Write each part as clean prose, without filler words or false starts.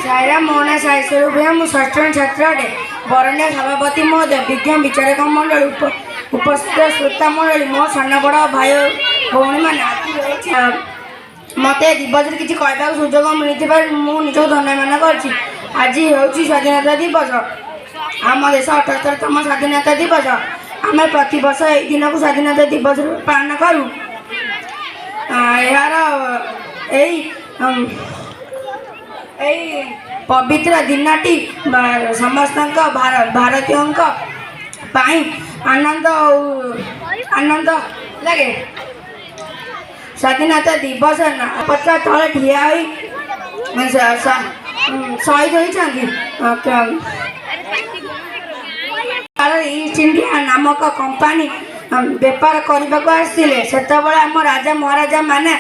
ସାଇରାମ, ମୋ ନାଁ ସାଇ ସ୍ୱରୂପ ଭୂୟାଁ। ମୁଁ ଷଷ୍ଠ ଶ୍ରେଣୀ ଛାତ୍ର ଅଟେ। ବରେଣ୍ୟ ସଭାପତି ମହୋଦୟ, ବିଜ୍ଞ ବିଚାରକ ମଣ୍ଡଳୀ, ଉପସ୍ଥିତ ଶ୍ରୋତା ମଣ୍ଡଳୀ, ମୋ ସାନ ବଡ଼ ଭାଇ ଭଉଣୀମାନେ, ଆଜି ହେଉଛି ମୋତେ ଏ ଦିବସରେ କିଛି କହିବାକୁ ସୁଯୋଗ ମିଳିଥିବାରୁ ମୁଁ ନିଜକୁ ଧନ୍ୟ ମନେ କରୁଛି। ଆଜି ହେଉଛି ସ୍ୱାଧୀନତା ଦିବସ। ଆମ ଦେଶ 78ତମ ସ୍ୱାଧୀନତା ଦିବସ। ଆମେ ପ୍ରତିବର୍ଷ ଏହି ଦିନକୁ ସ୍ୱାଧୀନତା ଦିବସ ରୂପେ ପାଳନ କରୁ। ଏହାର ଏଇ ପବିତ୍ର ଦିନଟି ସମସ୍ତଙ୍କ ଭାରତୀୟଙ୍କ ପାଇଁ ଆନନ୍ଦ ଆନନ୍ଦ ଲାଗେ। ସ୍ୱାଧୀନତା ଦିବସ ପତ୍ର ତଳେ ଠିଆ ହୋଇ ଶହୀଦ ହୋଇଛନ୍ତି। ଇଷ୍ଟ ଇଣ୍ଡିଆ ନାମକ କମ୍ପାନୀ ବେପାର କରିବାକୁ ଆସିଥିଲେ। ସେତେବେଳେ ଆମ ରାଜା ମହାରାଜା ମାନେ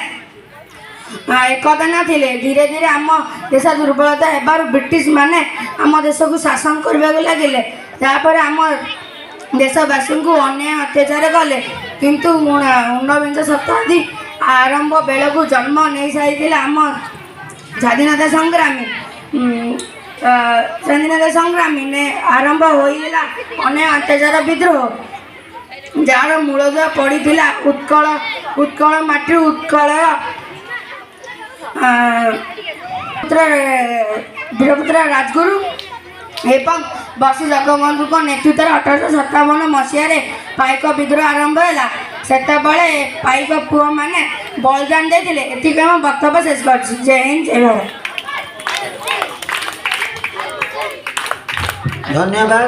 ଏକତା ନଥିଲେ। ଧୀରେ ଧୀରେ ଆମ ଦେଶ ଦୁର୍ବଳତା ହେବାରୁ ବ୍ରିଟିଶ ମାନେ ଆମ ଦେଶକୁ ଶାସନ କରିବାକୁ ଲାଗିଲେ। ତାପରେ ଆମ ଦେଶବାସୀଙ୍କୁ ଅନ୍ୟାୟ ଅତ୍ୟାଚାର କଲେ। କିନ୍ତୁ ଊନବିଂଶ ଶତାବ୍ଦୀ ଆରମ୍ଭ ବେଳକୁ ଜନ୍ମ ନେଇସାରିଥିଲେ ଆମ ସ୍ୱାଧୀନତା ସଂଗ୍ରାମୀ। ସ୍ୱାଧୀନତା ସଂଗ୍ରାମୀ ଆରମ୍ଭ ହୋଇଗଲା ଅନ୍ୟାୟ ଅତ୍ୟାଚାର ବିଦ୍ରୋହ, ଯାହାର ମୂଳଦୁଆ ପଡ଼ିଥିଲା ଉତ୍କଳ ମାଟିରୁ। ଉତ୍କଳର ବୀରପୁତ୍ର ରାଜଗୁରୁ ଏବଂ ବକ୍ସି ଜଗବନ୍ଧୁଙ୍କ ନେତୃତ୍ୱରେ 1857 ମସିହାରେ ପାଇକ ବିଦ୍ରୋହ ଆରମ୍ଭ ହେଲା। ସେତେବେଳେ ପାଇକ ପୁଅମାନେ ବଳିଦାନ ଦେଇଥିଲେ। ଏତିକି ଆମ ବକ୍ତବ୍ୟ ଶେଷ କରିଛି। ଜୟ ହିନ୍ଦ, ଜୟ ଭାରତ। ଧନ୍ୟବାଦ।